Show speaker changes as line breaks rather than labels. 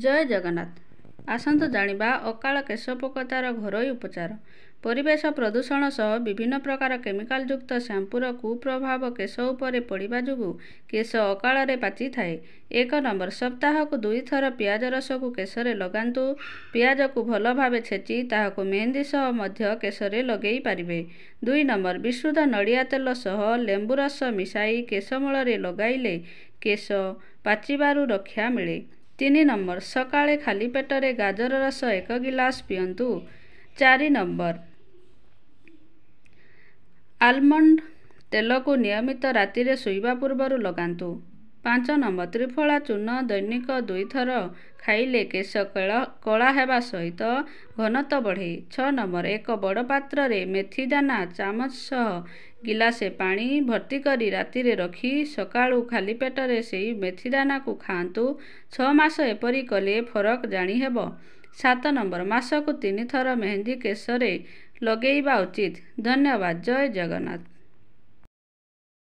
ଜୟ ଜଗନ୍ନାଥ। ଆସନ୍ତୁ ଜାଣିବା ଅକାଳ କେଶ ପୋକତାର ଘରୋଇ ଉପଚାର। ପରିବେଶ ପ୍ରଦୂଷଣ ସହ ବିଭିନ୍ନ ପ୍ରକାର କେମିକାଲଯୁକ୍ତ ଶ୍ୟାମ୍ପୁର କୁପ୍ରଭାବ କେଶ ଉପରେ ପଡ଼ିବା ଯୋଗୁଁ କେଶ ଅକାଳରେ ପାଚିଥାଏ। 1 ନମ୍ବର, ସପ୍ତାହକୁ 2ଥର ପିଆଜ ରସକୁ କେଶରେ ଲଗାନ୍ତୁ। ପିଆଜକୁ ଭଲ ଭାବେ ଛେଚି ତାହାକୁ ମେହେନ୍ଦି ସହ ମଧ୍ୟ କେଶରେ ଲଗେଇ ପାରିବେ। 2 ନମ୍ବର, ବିଶୁଦ୍ଧ ନଡ଼ିଆ ତେଲ ସହ ଲେମ୍ବୁ ରସ ମିଶାଇ କେଶ ମୂଳରେ ଲଗାଇଲେ କେଶ ପାଚିବାରୁ ରକ୍ଷା ମିଳେ। 3 ନମ୍ବର, ସକାଳେ ଖାଲି ପେଟରେ ଗାଜର ରସ 1 ଗିଲାସ ପିଅନ୍ତୁ। 4 ନମ୍ବର, ଆଲମଣ୍ଡ ତେଲକୁ ନିୟମିତ ରାତିରେ ଶୋଇବା ପୂର୍ବରୁ ଲଗାନ୍ତୁ। 5 ନମ୍ବର, ତ୍ରିଫଳା ଚୂର୍ଣ୍ଣ ଦୈନିକ 2ଥର ଖାଇଲେ କେଶ କଳା ହେବା ସହିତ ଘନତ୍ୱ ବଢ଼େ। 6 ନମ୍ବର, ଏକ ବଡ଼ ପାତ୍ରରେ ମେଥି ଦାନା ଚାମଚ ସହ ଗିଲାସେ ପାଣି ଭର୍ତ୍ତି କରି ରାତିରେ ରଖି ସକାଳୁ ଖାଲି ପେଟରେ ସେଇ ମେଥି ଦାନାକୁ ଖାଆନ୍ତୁ। 6 ମାସ ଏପରି କଲେ ଫରକ ଜାଣିହେବ। 7 ନମ୍ବର, ମାସକୁ 3ଥର ମେହେନ୍ଦି କେଶରେ ଲଗେଇବା ଉଚିତ। ଧନ୍ୟବାଦ। ଜୟ ଜଗନ୍ନାଥ।